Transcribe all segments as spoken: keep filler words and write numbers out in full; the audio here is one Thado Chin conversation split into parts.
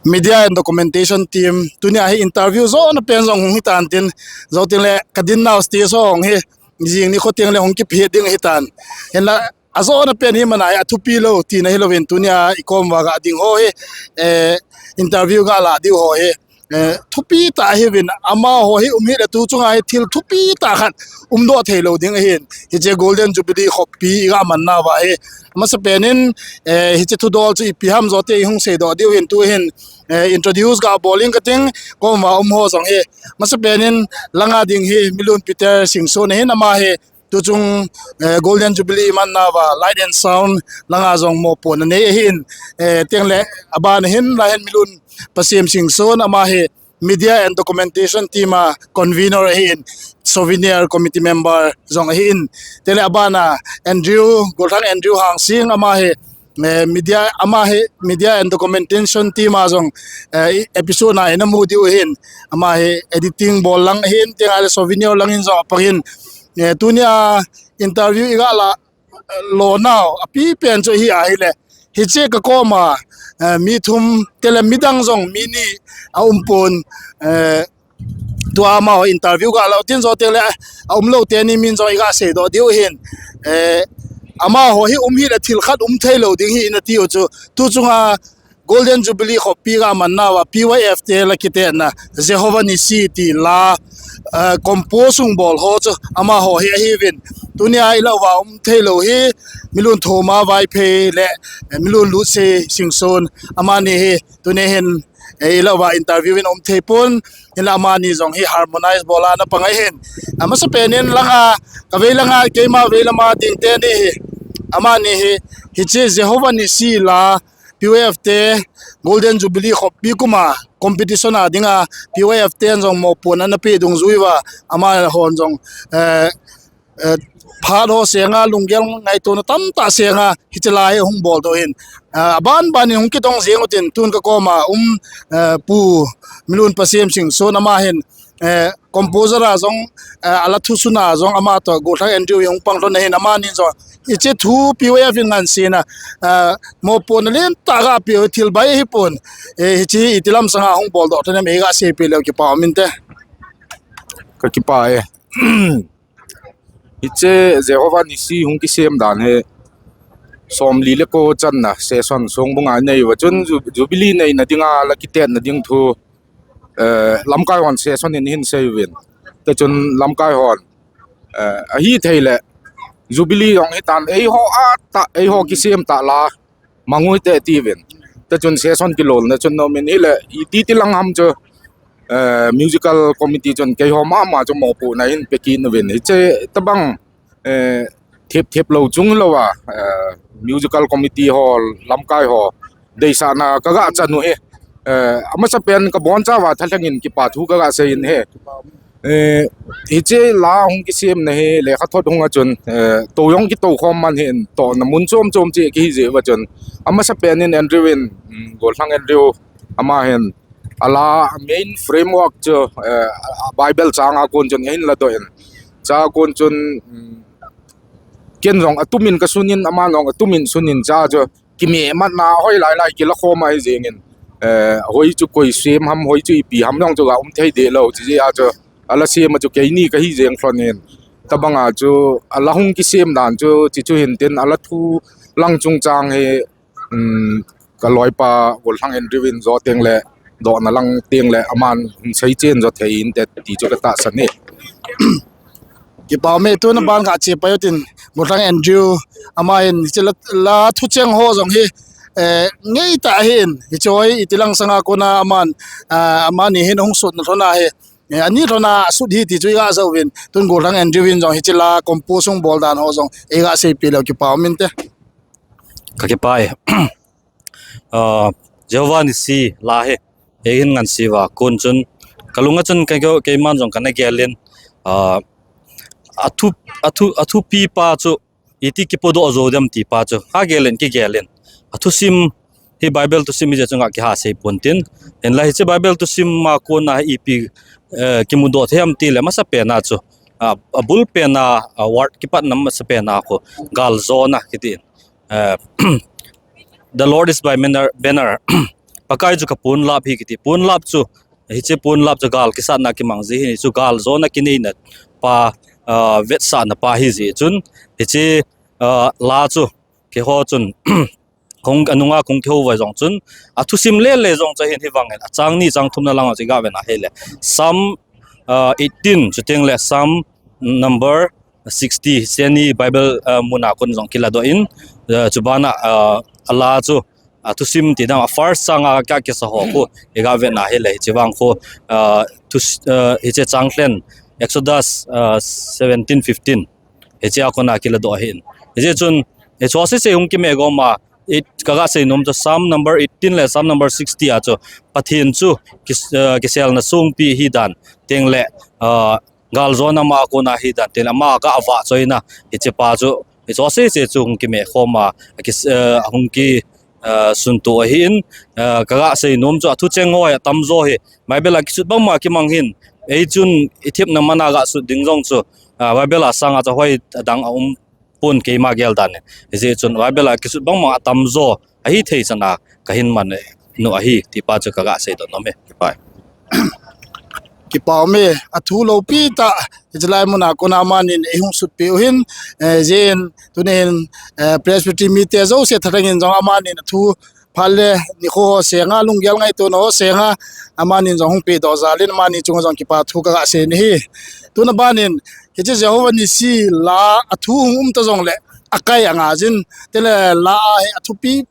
Media and Documentation Team, tunia hi interview jona pen jong hung hitan tin, jou tengle kadin nau stage ho hung hi, jing ni kho tengle hung kipe ding hitan. Hinla, ajona pen hi mana hi athupi lou tina hilouvin, tunia ikom uva ga ding ho hi, eh, interview ga la diu ho hi, eh, thupi tah ahiuvin, amaho hi um hile tu chunga hi thil thupi tah khat umdoh thei lou ding ahin. Hiche Golden Jubilee khoppi iga man nauva hi, amasapen in, eh, hiche thudol chu ipi ham jote ihung seidoh diu hin tu hin, eh, introduce ga bol ing kating, kom uva um ho jong hi. Amasapen in langa ding hi Milun Peter Singson ahin, ama hi tuchung, eh, Golden Jubilee iman nauva Light and Sound langa jong mopohna nei ahin, eh, tengle abana hin la hin Milun Pasem Singson, ama hi Media and Documentation Team a convener ahin, Souvenir Committee member jong ahin. Tengle abana Andrew, Golthang Andrew Hangsing, ama hi, eh, media, ama hi Media and Documentation Team a jong, eh, episode na ina mu diu ahin, ama hi editing bol lang ahin, tengle Souvenir lang in jong apang in, eh, tunia interview iga la, eh, lo nau apipen chu hi ahile, hiche kakoma, eh, mi thum, tengle midang jong mi ni aumpon, eh, tua amaho interview ga lou tin jou tengle, aumlou teni min jong iga seidoh diu hin, eh, amaho hi um hile thil khat um thei lou ding hi ina tiu chu, tu chunga Golden Jubilee khoppi ga man nauva P Y F te la kitetna Jehovah Nissi ti la, eh, compose hung bol ho chu amaho hi ahiuvin. Tunia ilah uva um thei lou hi Milun Thoma Vaiphei le, eh, Milun Lutse Singson, amani hi tunia hin, eh, ilah uva interview in um thei pon, hinla amani jong hi harmonize bol a ana pang ahin. Amasapen in langa, kavei langa, keima vei lama ding teni hi, amani hi, hiche Jehovah Nissi la, P Y F te Golden Jubilee khoppi kuma competition a dinga P Y F ten jong mopohna ana pe dungjui uva, amahon jong, eh, eh, phat ho senga, lunggel ngaitona tamtah senga, hiche la hi hung boldoh in, eh, aban ban in hung kidong jeng utin, tun kakoma um, eh, Pu Milun Pasem Singson, ama hin, eh, composer a jong, eh, ala thusun a jong ama toh Golthang Andrew hi hung pang lhon ahin, amani jong hiche thu P Y F in ngansena, eh, mopohna lentah ga peh u thil bai ahipon, eh, hiche hi iti lam sanga hung boldoh tah nam iga seipeh leu kipa um inte. Kakipah e. Hiche Jehovah Nissi hung kisem dan hi somli le ko channa session Songbung a inei uva chun ju-, Jubilee neina dinga la kitetna ding thu, eh, lamkai hon session in ahin seiuvin. Te chun lamkai hon, eh, ahithei le Jubilee jong hitan, eiho a tah, eiho kisem tah la mangui te tiuvin. Te chun session kilolna chun nomin hile, iti ti lang ham chu, eh, musical committee chun keiho mama chu mopohna ahin pe kit uvin. Hiche tabang, eh, thep thep lou chung lou a, eh, musical committee ho, lamkai ho deisahna kaga chan u hi, eh, amasapen kabonchauva thalheng in kipa thu kaga sei in ahi. Eh, hiche la hung kisemna hi lekhathot hung a chun, eh, tou jong kitou khom man hin tohna mun chom chom cheh kihi jeh uva chun, amasapen in Andrew in, mm, Golthang Andrew, ama hin ala main framework chu, eh, Bible chang a kon chun ahin ladoh in, chua kon chun, mm, ken jong atumin kasun in, aman jong atumin sun in, chua chu kimeh matna hoi lai lai kila khom ahi jeng in, eh, hoi chu koi sem ham, hoi chu ipi ham jong chu ga um thei deh lou, chujeh a chu ala sem a chu keini kahi jeng lhon in, tabang a chu ala hung kisem dan chu, chuche chu hin tin, ala thu lang chungchang hi, um, kaloipa Golthang Andrew in jou tengle, dohna lang tengle, aman hung seichen jou thei inte ti chu katahsan e. Kipa um e, tuna ban ga che pai utin, Golthang Andrew, ama hin hiche la, la thucheng ho jong hi, eh, ngeitah ahin, hiche hi iti lang sanga kona aman, ah, amani hin hung sutna lhon ahi, eh, ani lhona sut hi ti chu iga jou uvin, tun Golthang Andrew in jong hiche la compose hung bol dan ho jong iga seipeh leu kipa um inte. Kakipah e. Ah, Jehovah Nissi la hi eihin ngansi uva kon chun kalunga chun kei, keiman jong kana gel in, ah, athu, athu, athupi pa chu iti kipodoh jou dem ti pa chu kagel in kigel in, athusim hi Bible thusim hijeh chun ga kiha sei pon tin, hinla hiche Bible thusim a kona ipi, eh, kimudoh thei ham tile, amasapen a chu, ah, abul pen a, ah, word kipatna amasapen a khu galjona kiti in, eh, The Lord is my banner, banner. Pakai chu ka ponlap hi kiti. Ponlap chu, hiche ponlap chu gal kisatna kimang ji hi chu gal jona kineina pa, ah, vetsahna pa hi ji chun, hiche, ah, la chu keiho chun hung anunga kung kihou vai jong chun, athusim lele jong chu hin hivangin, achang ni chang thumna lang chu ga vena hile. Psalm, ah, eighteen, chuteng le Psalm number sixty, seni Bible, ah, muna kon jong kiladoh in, ah, chubana, ah, ala chu, ah, thusim ti dang, a first changa kya kisa ho khu, iga vena hile, hiche vang khu, ah, thus-, ah, hiche chang lhen, Exodus, ah, seventeen fifteen. Hiche a kona kiladoh ahin. Hiche chun, hiche ho sese hung kime goma, it, kaga sei nom chu Psalm number eighteen le Psalm number sixty a chu, Pathen chu kis-, ah, kiselna songpi hi dan, teng le, ah, galjona ma kona hi dan, teng le ama ga vahchoina, hiche pa chu, hiche ho sese chu hung kime khoma, kis-, ah, hung ki, ah, sunto ahin, ah, kaga sei nom chu athu cheng hoi atamjo hi, Bible a kisut bangma kimang hin, ei chun ithemna mana ga sut ding jong chu, ah, Bible a sanga chu hoi adang aum pon keima gel dan e. Hijeh chun Bible a kisut bangma atamjo ahi thei chana kahin man e, nu ahi, ti pa chu kaga seidoh nom e, kipa e. Kipa ume, athu loupi tah, hichelai muna kona amanin eihung sutpeh u hin, eh, jin, tunin, eh, Presbytery mite jouse thalheng in jong amanin athu phat le nikho ho senga, lunggel ngaitona ho senga, amanin jong hung pehdoh jal in, amani chunga jong kipa thu kaga sei nahi. Tuna banin, hiche Jehovah Nissi la athu hung um ta jongle, akai anga jin, tile la a hi athupi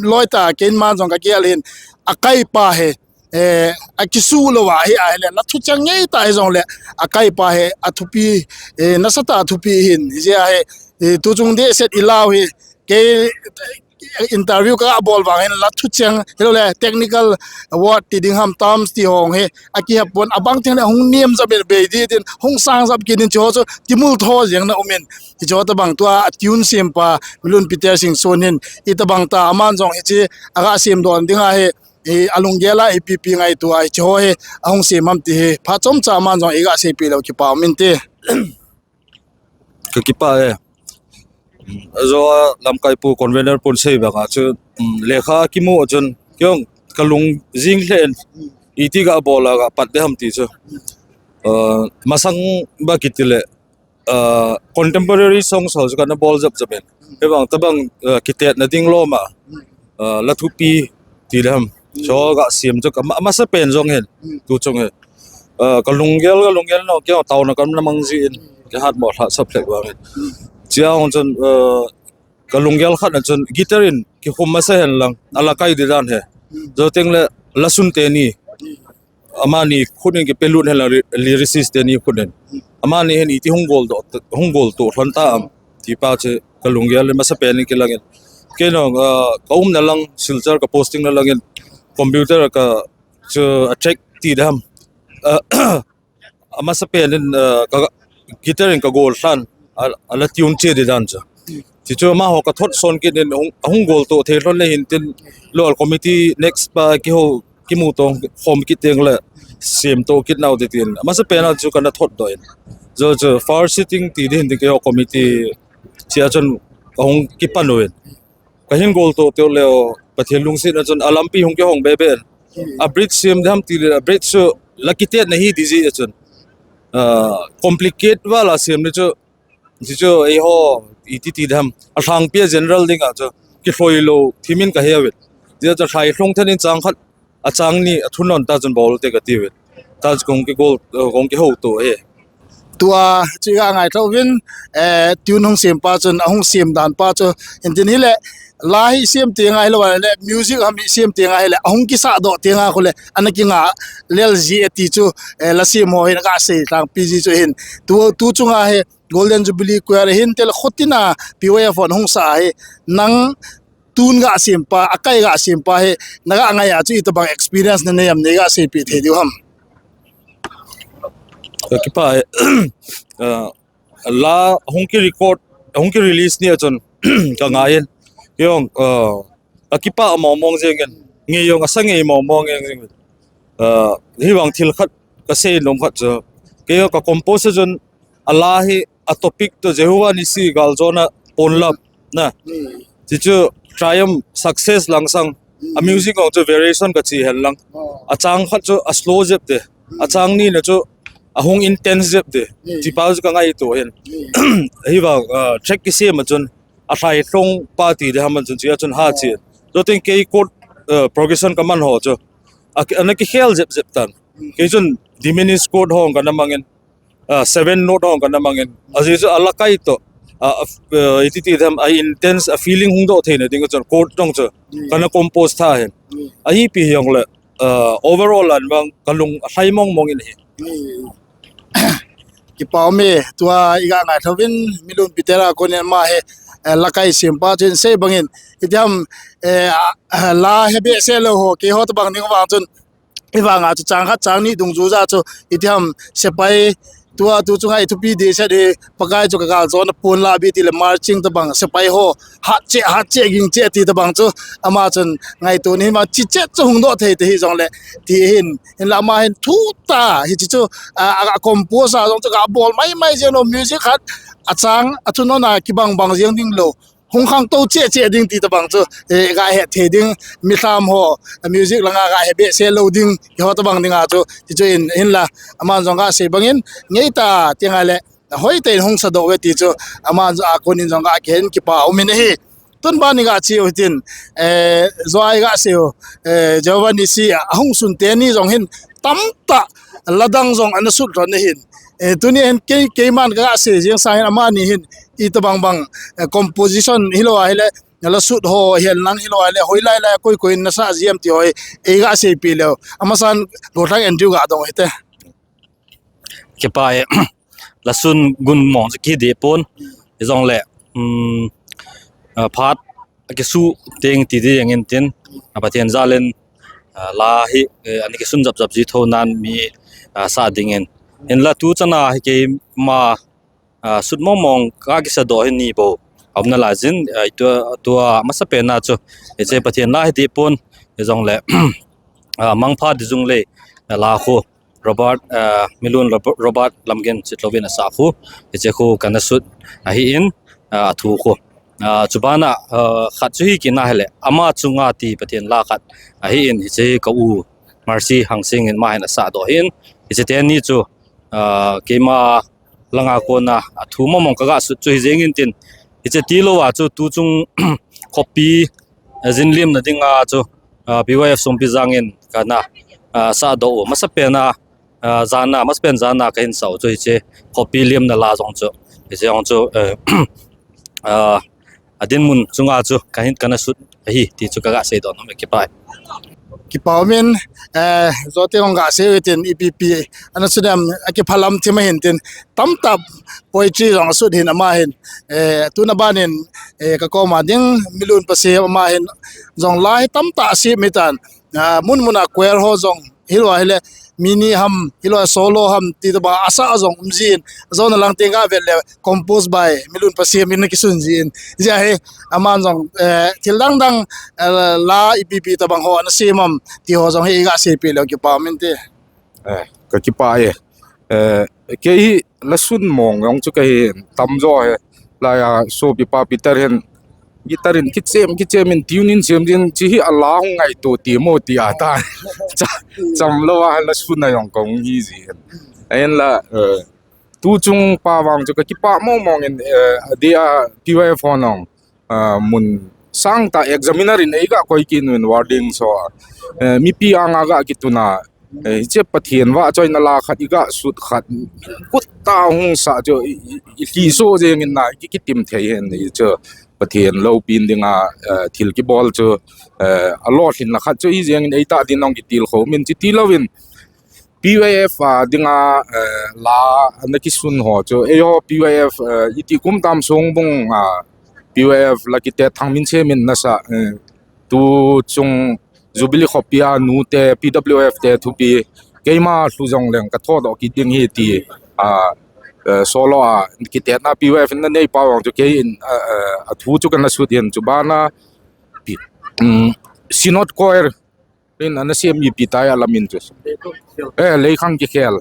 loi tah, keiman jong kagel hin, akai pa hi, eh, akisuh lou ahi, ahile, la thucheng ngei tah hijongle, akai pa hi athupi, eh, nasatah athupi hin, hijeh a hi, eh, tuchung dehset ilau hi, kei interview kaga bol vangin la thucheng, hilole technical word ti ding ham, terms ti ho hi, akihepon, abang teng le hung nem jap in bei ding tin, hung sang jap kit in, hiche ho chu timul tho jeng na um in, hiche ho tobang tua, a tune sem pa, Lun Peter Singson hin, itobang tah, aman jong hiche, aga semdoh ding ahi, eh, alunggel a ipi ipi ngaito a, hiche ho hi, ahung sem ham ti hi, phat chomcha aman jong iga seipeh leu kipa um inte. Kakipah e. Ajo a lamkai pu convener pun sei banga chu, um, lekha kimu a chun, keiin kalung jing lheh in, iti ga bol a ga pat ding ham ti chu. Uh, masang ba kiti le, uh, contemporary songs ho chu kana bol jap jap in. Hivang tobang, uh, kitetna ding lom a, uh, la thupi ti le ham. Chu ga sem chu ka ma-, masapen jong hin, tuchung hi. Ah, kalunggel, kalunggel no, keiho taona kana mang jin, kahat mo lha sap lheh vangin. Chia hung chun, ah, kalunggel khat na chun, guitar in kikhum masa hen lang, ala kai ding dan hi. Jou teng le, la sun teni. Amani khut in kipelut hen lang, ly-, lyricist teni khut in. Amani hin iti hung goltoh, hung goltoh lhon ta am, ti pa chu kalunggel in masapen in kilang in. Kei no, ah, ka umna lang, Silchar ka posting na lang in, computer ka chu a track ti ding ham. Ah, amasapen in, ah, ka guitar in ka gol lhan, a, ala tune che ding dan chu. Chuchu amaho ka thot son kit in hung, hung goltoh thei lhon le hin tin local committee next pa kihou, kimu tong khom kit teng le semtoh kit nau ding tin. Amasapen a chu kana thot doh in. Jou chu first sitting ti ding hin tin keiho committee chia chun ka hung kipan uvin. Kahin goltoh teu leu, Pathen lungsetna chun, alampi hung kihong bebe. A bridge sem ding ham ti le, a bridge chu la kitetna hi ding jeh a chun. Ah, complicate val a sem ni chu, ti chu eiho, iti ti ding ham. Alhangpi a general ding a chu, kilhoi lou, thimin kahe uvin. Ti chu lhai lhung then in chang khat, achang ni, athu non ta chun bol te kati uvin. Ta chu kong kigol, kong kihoutoh e. Tua chu iga ngaito uvin, eh, tune hung sem pa chun, ahung sem dan pa chu, hin tin hile, la hi sem teng ahilou le, music ham hi sem teng ahile, ahung kisah doh teng a khu le, ana kinga lel ji e ti chu, eh, la sem ho hin aga sei lhangpi ji chu hin. Tu, tu chunga hi, Golden Jubilee Choir hin tel khutina P Y F hon hung sa hi, nang tune ga sem pa, akai ga sem pa hi, naga ngai a chu itobang experience nanei am neiga seipeh thei diu ham. Kakipah e, ah, la hung ki record, hung ki release ni a chun, ka ngai in. Kei jong, ah, akipah mong mong jeng in. Ngei jong asa ngei mong mong jeng in. Ah, hivang thil khat, kasei nom khat chu. Kei jong ka compose a chun, ala hi a topic to Jehovah Nissi galjona ponlap na. Ti chu triumph, success langsang, A music jong chu variation kachi hen lang. A chang khat chu a slow jep te. A chang ni na chu a hung intense jep te. Ti pa chu ka ngaito hin. Hi vang, ah, track kisem a chun a thlai hlong pa ti de ham chun chi a chun ha chi. Chuting kei chord, ah, progression ka man ho chu. A, ana kikhel jep jep tan. Kei chun diminished chord ho kana mangin, ah, seven note ho kana mangin. Ajeh chu a lakai to, ah, ah, iti ti them, a intense, a feeling hung doh theina ding chun chord jong chu kana compose tha hin. Ahi pi hiong le, ah, overall an bang ka lung a hlai mong mong in hi. Kipa um e, tua iga ngai thovin, Milun Peter a konin ama hi, eh, lakai sem pa chun sei bangin. Iti ham, eh, ah, la he behseh lou ho, kei ho tabang ding vang chun. Ivang a chu chang khat chang ni dungjuija chu iti ham sepai tua tu chunga ithupi dehset hi Pakai chu ka gal jona pon la bi ti le marching tabang sepai ho hat che, hat che, ging che ti tabang chu ama chun ngaito ni ma chi che chu hung doh thei te hi jong le ti hin, hinla ama hin thu ta hi chi chu a, a, a compose a jong chu ka bol mai mai jeng lou music khat a chang a chu nona kibang bang jeng ding lou. Hung khangtou che che ding ti tabang chu, eh, ga he thei ding, mi lham ho, eh, music langa ga he behseh lou ding, kei ho tabang dinga chu, ti chu in, hinla, aman jong ga sei bangin, ngei ta, ti ngai le, hoi te hung sa doh ve ti chu, aman jong a konin jong ga kihen kipa um in ahi. Tun ban ni ga chi u hitin, eh, Joa i ga sei u, eh, Jehovah Nissi, a hung sun teni jong hin, tamtah, la dang jong ana sut lhon ahin. Eh, tuni hin kei, keiman ka ga sei jeng sang hin amani hin, iti bang bang, eh, composition hilou ahile, la sut ho hihen lang hilou ahile, hoilai lai, koi koi in nasa jiem ti ho, eh, ga seipeh leu. Amasan, Lhothang Andrew ga dong hite. Kipa e, la sun gun mong chu kidei pon, hijongle, um, ah, phat, akisu teng ti di jeng in tin, ah, Pathen jal in, ah, la hi, eh, ana kisun jap jap ji tho nan mi, ah, sa ding in. Hinla tu chana hi keima, ah, sut mong mong ka kisa doh hi ni bou. Aum nalai jin, ah, tua, tua masa pen a chu, hiche Pathen la hi dei pon, hijongle, ah, Mangpha Dijunglei, ah, la khu, Robert, ah, Milun Rob-, Robert Lamgen Chitlouvin asa khu, hiche khu kana sut ahin, ah, athu khu. Ah, chubana, ah, khat chu hi kina hile, ama chunga ti Pathen la khat ahin, hiche ka u Mercy Hangsing in ama hin asa doh hin, hiche teni chu, ah, keima langa kona, athu mong mong ka ga sut chu hi jeng in tin, hiche tilou a chu tu chung khopi, eh, jin lim na dinga chu, ah, P Y F Songpijang in kana, ah, sa doh u. Masa pen a, ah, jana, masa pen jana ka hin sa u chu hiche khopi lim na la jong chu. Hiche jong chu, eh, ah, adinmun chunga chu ka hin kana sut ahi ti chu ka ga sei doh nom e kipa. Kipa um in, eh, Jote hung ga sei u hitin ipi pi, ana sut em, akiphalam thim ahin tin, tamtah poetry jong asut hin ama hin, eh, tuna ban in, eh, ka koma ding, Milun Pasem ama hin, jong la hi tamtah asem hitan, ah, mun mun a choir ho jong, hilou ahile, mi ni ham, hilou solo ham, ti tabang asa jong um jin, jona lang teng ga vet le, composed by Milun Pasem in ana kisun jin, jia hi, aman jong, eh, thil dang dang, eh, la ipi pi tabang ho ana sem am, ti ho jong hi i ga seipeh leu kipa um inte. Eh, ka kipa e. Eh, kei hi la sun mong jong chu ka hi tam jo hi. Laiya sopi pa Peter hin guitar in kichem, kichem in tune in chem jin chi hi a la hung ngaito ti mo ti a ta. Cha-, cham lou a la sun a jong kong hi ji hin. Ahin la, eh, tu chung pa vang chu ka kipa mong mong in, eh, adia P Y F ho nong, ah, mun sang ta examiner in ei ga koi kit un wording so, eh, mipi anga ga kituna, eh, hiche Pathen vahchoina la khat i ga sut khat kut ta hung sa chu i, i, i lhi so jeng in na ki, kitim thei hen i chu Pathen loupina dinga, eh, thil kibol chu, eh, alolhin la khat chu i jeng in ei ta din ong kitilkhou min chi tilou in P Y F a dinga, eh, la ana kisun ho chu, eiho P Y F, eh, iti kum tam sung bung, ah, P Y F la kitet Thangminchen in nasa, eh, tu chung Jubilee khopi a nute, P W F te thupi, keima lhu jong leng ka thodoh kit ding hi ti, ah, eh, solo a kitetna P Y F in na nei pa vang chu kei in, eh, eh, athu chu kana sut in chu bana, pi-, um, Synod Choir, Rin ana sem ipi tai a lamin chu. Eh, Leikhang Kikhel.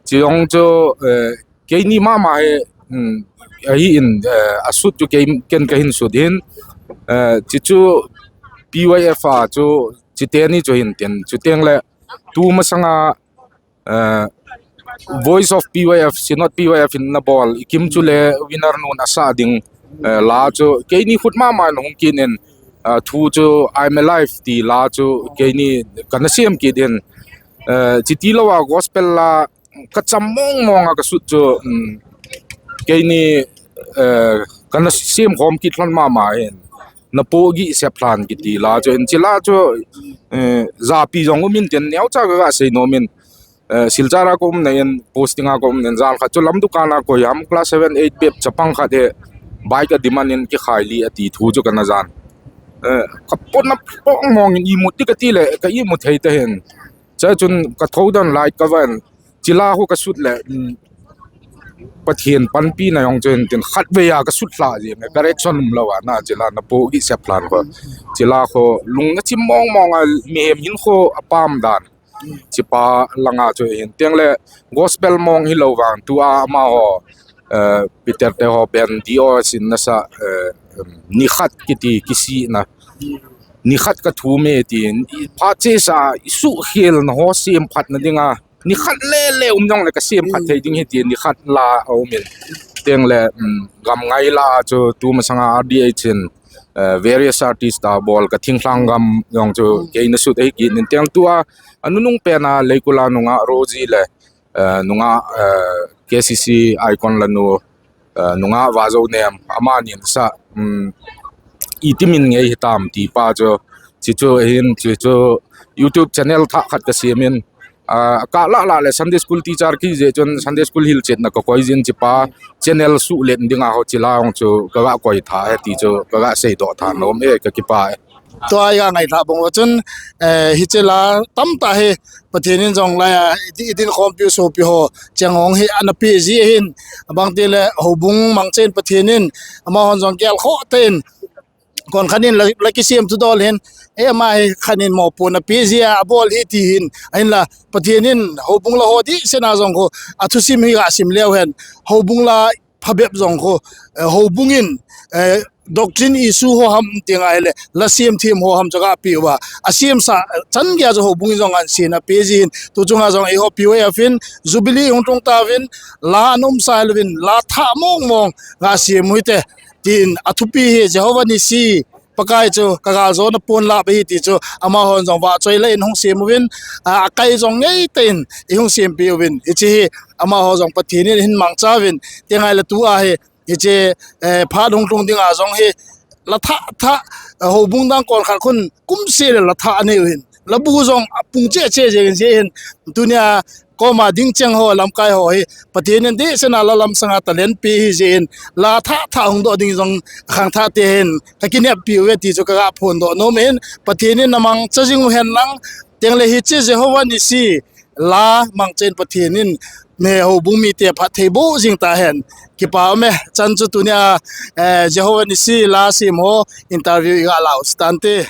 Chi jong chu, eh, keini mama hi, um, ahi in, eh, asut chu kei, ken ka hin sut hin. Eh, chi chu P Y F a chu chiteni chu hin tin, chuteng le tu masanga, eh, Voice of P Y F, Synod P Y F in na bol, i kim chu le winner nun a sa ding, eh, la chu keini khut mama in hung kit in, eh, thu chu I'm Alive ti la chu keini kana siam kit in, eh, chiti lo a gospel la ka cham mong mong a ka sut chu, um, keini, eh, kana siam khom kit lhon mama in, na po gi sep lhan kiti la chu in chi la chu, eh, zapi jong um in tin neo cha ka ga sei nom in, eh, Silchar a ka um na in, posting a ka um na in, jan khat chu lam dukan a koi ham class seven, eight bep chapang khat he bike a demand in kikhai li a ti thu chu kana jan. Eh, ka pon na pong mong in imut ti ka ti le, ka imut thei ta hin. Cha chun ka tho dan lai ka van, chi la khu ka sut le, um, Pathian panpi na jong chu hin tin khat ve a ka sut hla jeng, correction um lo a na chi la na po gi sep lhan kho. Chi la kho lung na chim mong mong a mihem hin kho a pam dan. Chi pa langa chu hin teng le gospel mong hi lo vang tu a ama ho, eh, Peter te ho ben di o sin na sa, eh, ni khat kiti kisi na. Ni khat ka thu me ti, i pha che sa, i su khel na ho siam phat na dinga. Ni khat le le um jong le ka siam phat thei ding hi ti, ni khat la a um in. Teng le, um, gam ngai la chu tu masanga R D H in, eh, various artist a bol ka thingthlang gam jong chu keina sut ahi kit in teng tu a, a nunung pen a Leikula nunga Rosie le, eh, nunga, eh, K C C icon la nu, eh, nunga Vazo nem, ama nin sa, um, iti min ngei hitam ti pa chu, chi chu hin, chi chu YouTube channel thah khat ka siam in, ah, ka la la le Sunday school teacher ki je chun Sunday school hil chet na ka koi jin chi pa channel su let ding a ho chi la ong chu ka ga koi tha he ti chu ka ga sei doh tha nom e ka kipa e. Tua i ga ngai tha bong chun, eh, hi che la tam ta he Pathian in jong lai a i di, i din khom piu so pi ho chang ong hi ana pi ji hin abang ti le hobung mang chen Pathian in ama hon jong gel kho te in kon khan in la, la kisiam tu dol hin, e ama hi khan in mo pu na pi ji a bol hi ti hin, ahin la Pathian in hobung la ho di sena jong kho a thusim hi ga sim leu hen hobung la phabep jong kho, eh, hobung in, eh, doctrine issue ho ham ti ngai le, la siam thim ho ham chaga pi wa. A siam sa, eh, chan gya jo hobung in jong an sin a pi jin, tu chunga jong i ho P Y F in, Jubilee hung tung ta vin, la an um sa vin, la tha mong mong, nga siam hui te, tin a thupi hi Jehovah Nissi, Pakai chu ka gal jo na pon la ba hi ti chu, ama hon jong va choi la in hung siam uvin, a, a kai jong ngei te in, i hung siam pi uvin, i chi hi, ama ho jong Pathian in hin mang cha vin, ti ngai le tu a hi, Hiche, eh, phat hung tung ding a jong hi, la tha, tha, eh, hobung dang kon khat khun kum se le la tha anei u hin. La bu jong a pung che che je hin je hin. Tunia koma ding cheng ho lamkai ho hi. Pathian in di sena la lam sanga talent pi hi je hin. La tha, tha hung doh ding jong khang tha te hin. Ka kinep pi u ve ti chu ka ga phon doh nom hin. Pathian in na mang cha jing u hen lang. Teng le hiche Jehovah Nissi. La mang chen Pathian in ne hobung mite phat thei bo jing ta hen. Kipa me chan chu tunia, eh, Jehovah Nissi la sim ho interview i ga lau stante.